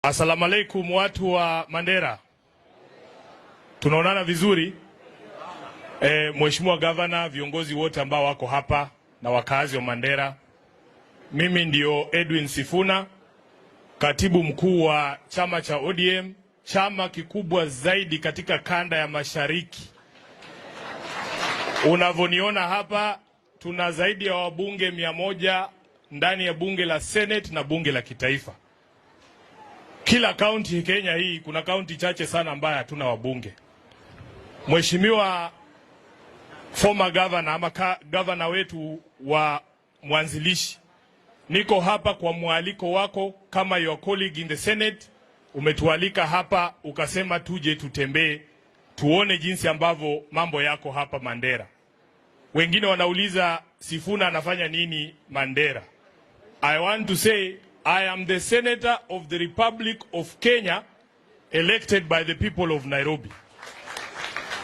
Asalamu alaikum watu wa Mandera, tunaonana vizuri. Mheshimiwa Gavana, viongozi wote ambao wako hapa na wakazi wa Mandera, mimi ndio Edwin Sifuna, katibu mkuu wa chama cha ODM, chama kikubwa zaidi katika kanda ya mashariki. Unavyoniona hapa, tuna zaidi ya wabunge 100 ndani ya bunge la Senate na bunge la kitaifa. Kila kaunti Kenya hii kuna kaunti chache sana ambayo hatuna wabunge. Mheshimiwa former governor ama governor wetu wa mwanzilishi, niko hapa kwa mwaliko wako kama your colleague in the Senate. Umetualika hapa ukasema tuje tutembee tuone jinsi ambavyo mambo yako hapa Mandera. Wengine wanauliza, "Sifuna anafanya nini Mandera?" I want to say I am the senator of the Republic of Kenya, elected by the people of Nairobi.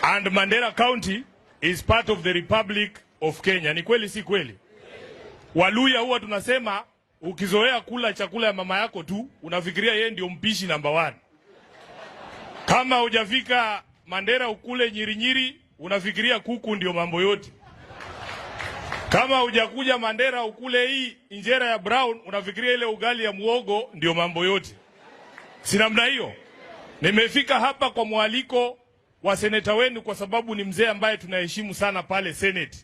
And Mandera County is part of the Republic of Kenya. Ni kweli, si kweli? Waluhya huwa tunasema ukizoea kula chakula ya mama yako tu, unafikiria yeye ndio mpishi number one. Kama hujafika Mandera ukule nyirinyiri, unafikiria kuku ndio mambo yote. Kama hujakuja Mandera ukule hii injera ya brown, unafikiria ile ugali ya muogo ndio mambo yote. Si namna hiyo? Nimefika hapa kwa mwaliko wa seneta wenu kwa sababu ni mzee ambaye tunaheshimu sana pale Senate.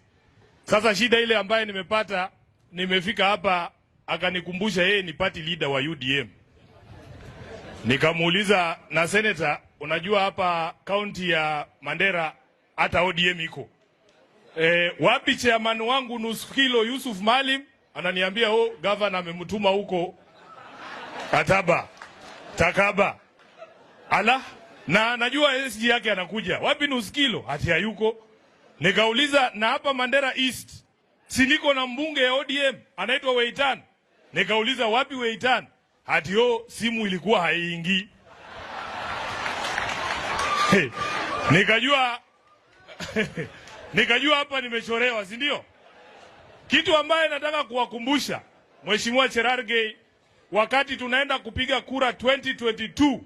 Sasa shida ile ambaye nimepata, nimefika hapa akanikumbusha yeye ni party leader wa UDM. Nikamuuliza, "Na senator, unajua hapa kaunti ya Mandera hata ODM iko. Wapi chairman wangu nusu kilo Yusuf Maalim?" Ananiambia, "Oh, governor amemtuma huko Kataba Takaba." Ala, na najua SG yake anakuja. "Wapi nusu kilo?" Ati hayuko. Nikauliza, "Na hapa Mandera East si niko na mbunge ya ODM anaitwa Weitan?" Nikauliza, "Wapi Weitan?" Ati yo simu ilikuwa haiingii. Hey, nikajua hapa nimechorewa, si ndio? Kitu ambaye nataka kuwakumbusha, Mheshimiwa Cherargei, wakati tunaenda kupiga kura 2022,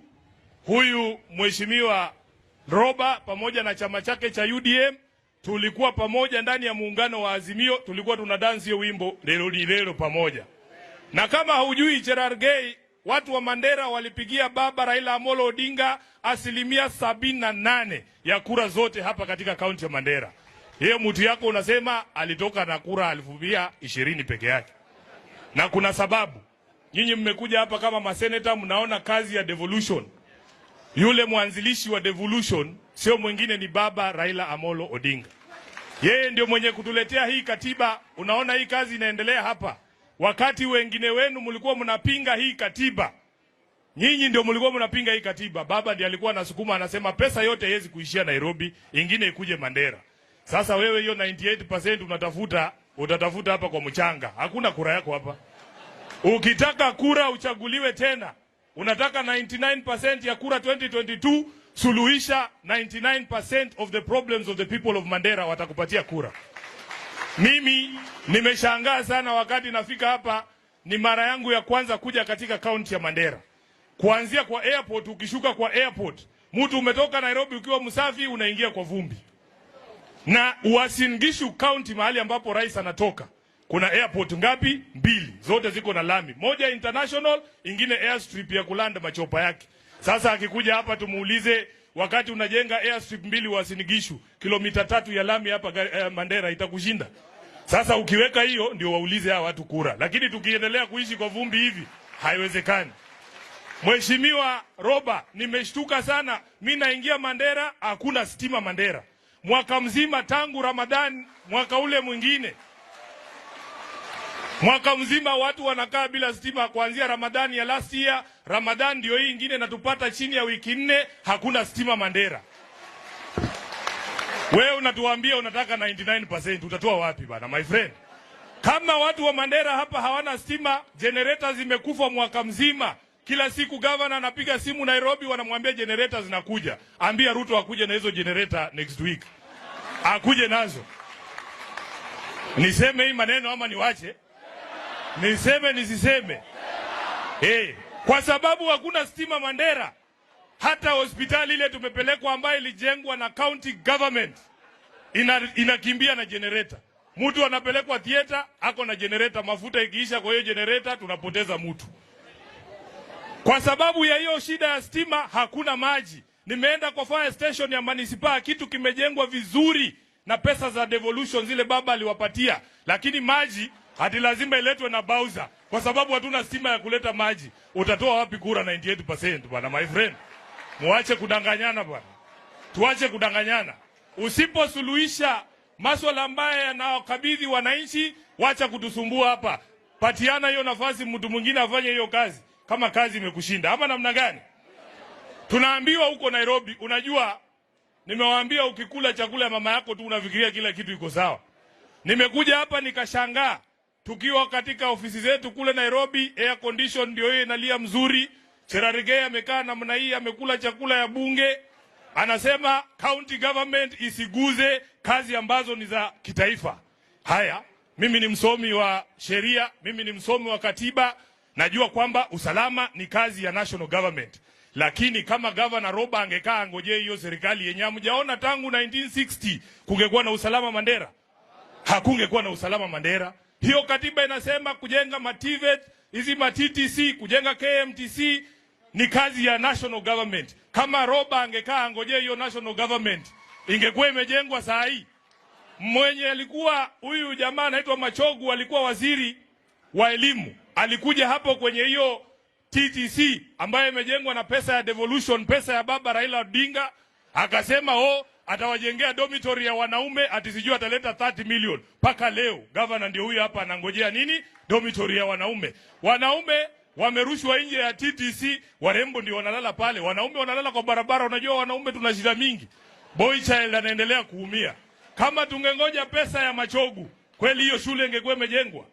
huyu Mheshimiwa Roba pamoja na chama chake cha UDM tulikuwa pamoja ndani ya muungano wa Azimio, tulikuwa tuna dance hiyo wimbo "Lelo ni lelo" pamoja. Na kama hujui Cherargei, watu wa Mandera walipigia baba Raila Amolo Odinga 78% ya kura zote hapa katika kaunti ya Mandera. Hiyo mtu yako unasema alitoka na kura 120,000 peke yake, na kuna sababu. Nyinyi mmekuja hapa kama maseneta, mnaona kazi ya devolution. Yule mwanzilishi wa devolution sio mwingine, ni baba Raila Amolo Odinga. Yeye ndio mwenye kutuletea hii katiba. Unaona hii kazi inaendelea hapa, wakati wengine wenu mlikuwa mnapinga hii katiba. Nyinyi ndio mlikuwa mnapinga hii katiba. Baba ndiye alikuwa anasukuma, anasema pesa yote haiwezi kuishia Nairobi, ingine ikuje Mandera. Sasa wewe hiyo 98% unatafuta, utatafuta hapa kwa mchanga. Hakuna kura yako hapa. Ukitaka kura uchaguliwe tena, unataka 99% ya kura 2022, suluhisha 99% of the problems of the people of Mandera, watakupatia kura. Mimi nimeshangaa sana wakati nafika hapa, ni mara yangu ya kwanza kuja katika kaunti ya Mandera. Kuanzia kwa airport, ukishuka kwa airport, mtu umetoka Nairobi ukiwa msafi, unaingia kwa vumbi. Na Uasin Gishu County, mahali ambapo rais anatoka, kuna airport ngapi? Mbili, zote ziko na lami, moja international, ingine airstrip ya kulanda machopa yake. Sasa akikuja hapa tumuulize, wakati unajenga airstrip mbili Uasin Gishu, kilomita 3 ya lami hapa Mandera itakushinda? Sasa ukiweka hiyo ndio waulize hawa watu kura, lakini tukiendelea kuishi kwa vumbi hivi, haiwezekani. Mheshimiwa Roba, nimeshtuka sana. Mi naingia Mandera, hakuna stima Mandera mwaka mzima tangu Ramadhan mwaka ule mwingine, mwaka mzima watu wanakaa bila stima kuanzia Ramadhani ya last year. Ramadhan ndio hii ingine natupata chini ya wiki 4, hakuna stima Mandera. Wewe unatuambia unataka 99%, utatoa wapi bana, my friend? Kama watu wa Mandera hapa hawana stima, generator zimekufa mwaka mzima. Kila siku governor anapiga simu Nairobi, wanamwambia generator zinakuja. Ambia Ruto akuje na hizo generator next week, akuje nazo. Niseme hii maneno ama niwache? Niseme nisiseme? Hey, Kwa sababu hakuna stima Mandera. Hata hospitali ile tumepelekwa ambayo ilijengwa na county government inakimbia na generator. Mtu anapelekwa theater ako na generator, mafuta ikiisha kwa hiyo generator tunapoteza mtu. Kwa sababu ya hiyo shida ya stima hakuna maji. Nimeenda kwa fire station ya manispaa, kitu kimejengwa vizuri na pesa za devolution zile baba aliwapatia, lakini maji hati lazima iletwe na bowser kwa sababu hatuna stima ya kuleta maji. Utatoa wapi kura 98% bwana, my friend? Muache kudanganyana bwana, tuache kudanganyana. Usiposuluhisha maswala ambayo yanawakabidhi wananchi, wacha kutusumbua hapa. Patiana hiyo nafasi, mtu mwingine afanye hiyo kazi, kama kazi imekushinda ama namna gani? Tunaambiwa huko Nairobi, unajua, nimewaambia ukikula chakula ya mama yako tu unafikiria kila kitu iko sawa. Nimekuja hapa nikashangaa, tukiwa katika ofisi zetu kule Nairobi, air condition ndio hiyo inalia mzuri. Cherargei amekaa namna hii, amekula chakula ya bunge, anasema county government isiguze kazi ambazo ni za kitaifa. Haya, mimi ni msomi wa sheria, mimi ni msomi wa katiba, najua kwamba usalama ni kazi ya national government. Lakini kama Governor Roba angekaa angojee hiyo serikali yenye hamjaona tangu 1960, kungekuwa na usalama Mandera? Hakungekuwa na usalama Mandera. Hiyo katiba inasema kujenga maTVET, hizi maTTC, kujenga KMTC ni kazi ya national government. Kama Roba angekaa angojee hiyo national government, ingekuwa imejengwa saa hii. Mwenye alikuwa huyu jamaa anaitwa Machogu, alikuwa waziri wa elimu, alikuja hapo kwenye hiyo TTC ambayo imejengwa na pesa ya devolution, pesa ya baba Raila Odinga, akasema oh, atawajengea dormitory ya wanaume, ati sijui ataleta 30 million. Mpaka leo governor ndio huyu hapa anangojea nini? Dormitory ya wanaume. Wanaume wamerushwa nje ya TTC, warembo ndio wanalala pale, wanaume wanalala kwa barabara. Unajua wanaume tuna shida mingi, boy child anaendelea kuumia. Kama tungengoja pesa ya Machogu, kweli hiyo shule ingekuwa imejengwa?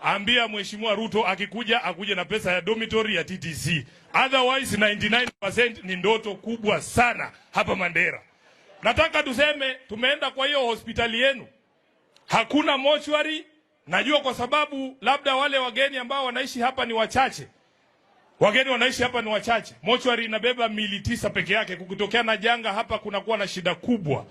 Ambia Mheshimiwa Ruto akikuja akuje na pesa ya dormitory ya TTC. Otherwise 99% ni ndoto kubwa sana hapa Mandera. Nataka tuseme tumeenda kwa hiyo hospitali yenu, hakuna mochwari. Najua kwa sababu labda wale wageni ambao wanaishi hapa ni wachache, wageni wanaishi hapa ni wachache. Mochwari inabeba miili 9 peke yake. Kukitokea na janga hapa kunakuwa na shida kubwa.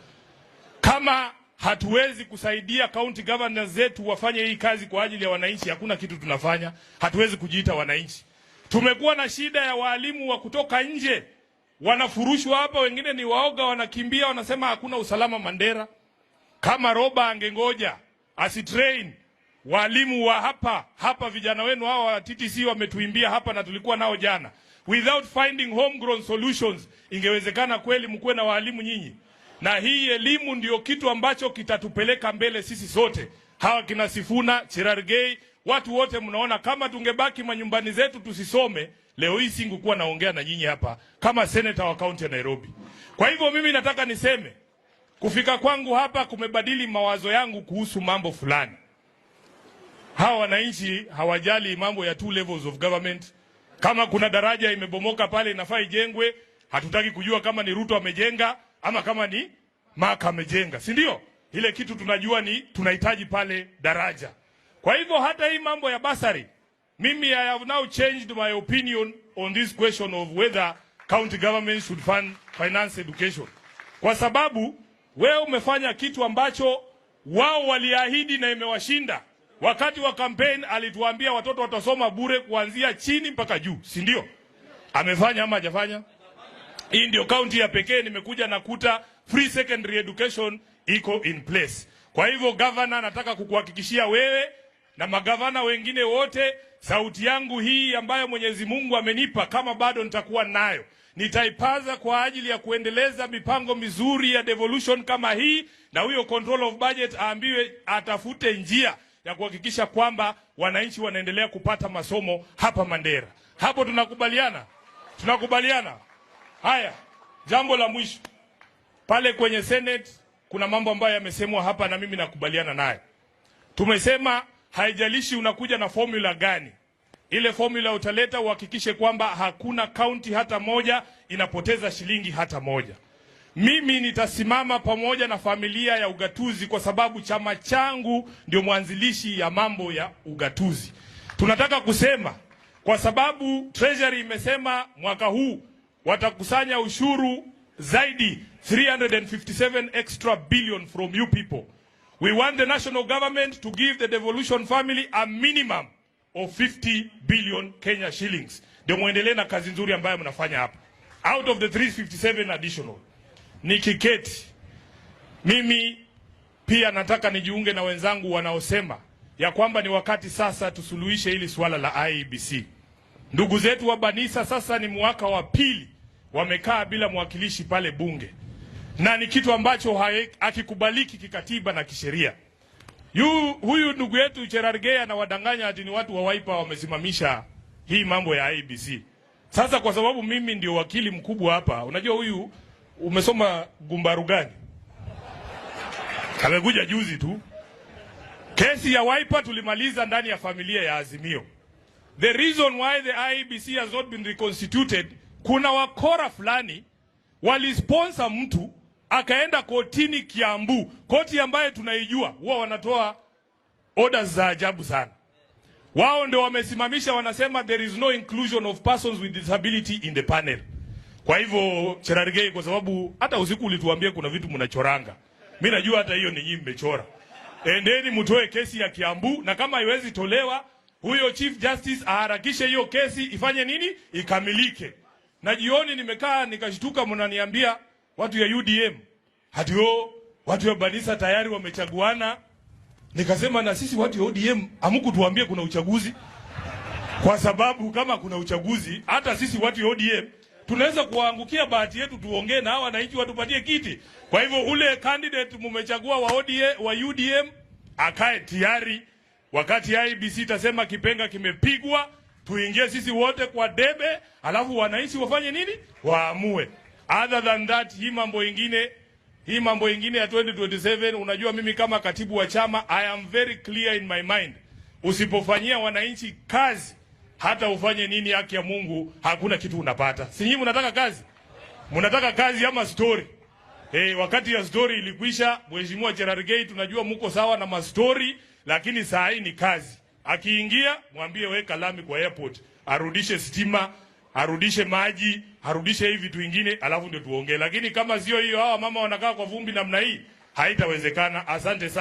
Kama hatuwezi kusaidia county governors zetu wafanye hii kazi kwa ajili ya wananchi, hakuna kitu tunafanya. Hatuwezi kujiita wananchi. Tumekuwa na shida ya walimu wa kutoka nje wanafurushwa hapa, wengine ni waoga, wanakimbia, wanasema hakuna usalama Mandera. Kama Roba angengoja asitrain walimu wa hapa hapa, vijana wenu hawa wa TTC wametuimbia hapa na tulikuwa nao jana. Without finding homegrown solutions, ingewezekana kweli mkuwe na walimu nyinyi? Na hii elimu ndio kitu ambacho kitatupeleka mbele sisi sote, hawa kina Sifuna, Cherargei, watu wote mnaona, kama tungebaki manyumbani zetu tusisome, leo hii singekuwa naongea na nyinyi hapa kama senator wa kaunti ya Nairobi. Kwa hivyo mimi nataka niseme kufika kwangu hapa kumebadili mawazo yangu kuhusu mambo fulani. Hawa wananchi hawajali mambo ya two levels of government. Kama kuna daraja imebomoka pale inafaa ijengwe, hatutaki kujua kama ni Ruto amejenga ama kama ni Mark amejenga, si ndio? Ile kitu tunajua ni tunahitaji pale daraja. Kwa hivyo hata hii mambo ya bursary, mimi I have now changed my opinion on this question of whether county government should fund finance education, kwa sababu wewe umefanya kitu ambacho wao waliahidi na imewashinda. Wakati wa campaign alituambia watoto watasoma bure kuanzia chini mpaka juu, si ndio? Amefanya ama hajafanya? Hii ndio kaunti ya pekee nimekuja nakuta free secondary education iko in place. Kwa hivyo governor, nataka kukuhakikishia wewe na magavana wengine wote, sauti yangu hii ambayo Mwenyezi Mungu amenipa, kama bado nitakuwa nayo, nitaipaza kwa ajili ya kuendeleza mipango mizuri ya devolution kama hii, na huyo controller of budget aambiwe atafute njia ya kuhakikisha kwamba wananchi wanaendelea kupata masomo hapa Mandera. Hapo tunakubaliana? Tunakubaliana? Haya, jambo la mwisho pale kwenye Senate kuna mambo ambayo yamesemwa hapa na mimi nakubaliana nayo. Tumesema haijalishi unakuja na formula gani, ile formula utaleta uhakikishe kwamba hakuna kaunti hata moja inapoteza shilingi hata moja. Mimi nitasimama pamoja na familia ya ugatuzi kwa sababu chama changu ndio mwanzilishi ya mambo ya ugatuzi. Tunataka kusema Kwa sababu Treasury imesema mwaka huu watakusanya ushuru zaidi 357 extra billion from you people. We want the national government to give the devolution family a minimum of 50 billion Kenya shillings. Ndio muendelee na kazi nzuri ambayo mnafanya hapa. Out of the 357 additional. Nikiketi mimi pia nataka nijiunge na wenzangu wanaosema ya kwamba ni wakati sasa tusuluhishe hili suala la IEBC. Ndugu zetu wa Banisa sasa ni mwaka wa pili wamekaa bila mwakilishi pale bunge, na ni kitu ambacho hakikubaliki kikatiba na kisheria. Huyu ndugu yetu Cherargei anawadanganya ati ni watu wa Wiper wamesimamisha hii mambo ya IEBC. Sasa kwa sababu mimi ndio wakili mkubwa hapa, unajua huyu umesoma gumbaru gani? Amekuja juzi tu. Kesi ya Wiper tulimaliza ndani ya familia ya Azimio. The reason why the IEBC has not been reconstituted, kuna wakora fulani walisponsor mtu akaenda kotini Kiambu, koti ambayo tunaijua huwa wanatoa orders za ajabu sana. Wao ndio wamesimamisha, wanasema there is no inclusion of persons with disability in the panel. Kwa hivyo Cherargei, kwa sababu hata usiku ulituambia kuna vitu mnachoranga, mi najua hata hiyo ni nyinyi mmechora. Endeni mtoe kesi ya Kiambu, na kama haiwezi tolewa, huyo Chief Justice aharakishe hiyo kesi ifanye nini, ikamilike. Na jioni nimekaa nikashtuka, mnaniambia watu ya UDM ati oh, watu ya Banisa tayari wamechaguana. Nikasema na sisi watu ya ODM hamkutuambia kuna uchaguzi, kwa sababu kama kuna uchaguzi hata sisi watu ya ODM tunaweza kuwaangukia bahati yetu, tuongee na hawa wananchi watupatie kiti. Kwa hivyo ule candidate mumechagua wa ODM, wa UDM akae tayari wakati IEBC itasema kipenga kimepigwa, tuingie sisi wote kwa debe, alafu wananchi wafanye nini? Waamue. Other than that, hii mambo ingine ya 2027, unajua mimi kama katibu wa chama I am very clear in my mind. Usipofanyia wananchi kazi, hata ufanye nini, haki ya Mungu, hakuna kitu unapata. Si nyinyi mnataka kazi? Mnataka kazi ama story? Hey, wakati ya story ilikwisha. Mheshimiwa Cherargei, tunajua muko sawa na mastori, lakini saa hii ni kazi. Akiingia mwambie weka lami kwa airport, arudishe stima, arudishe maji, arudishe hivi vitu vingine, alafu ndio tuongee. Lakini kama sio hiyo, hawa mama wanakaa kwa vumbi namna hii, haitawezekana. Asante sana.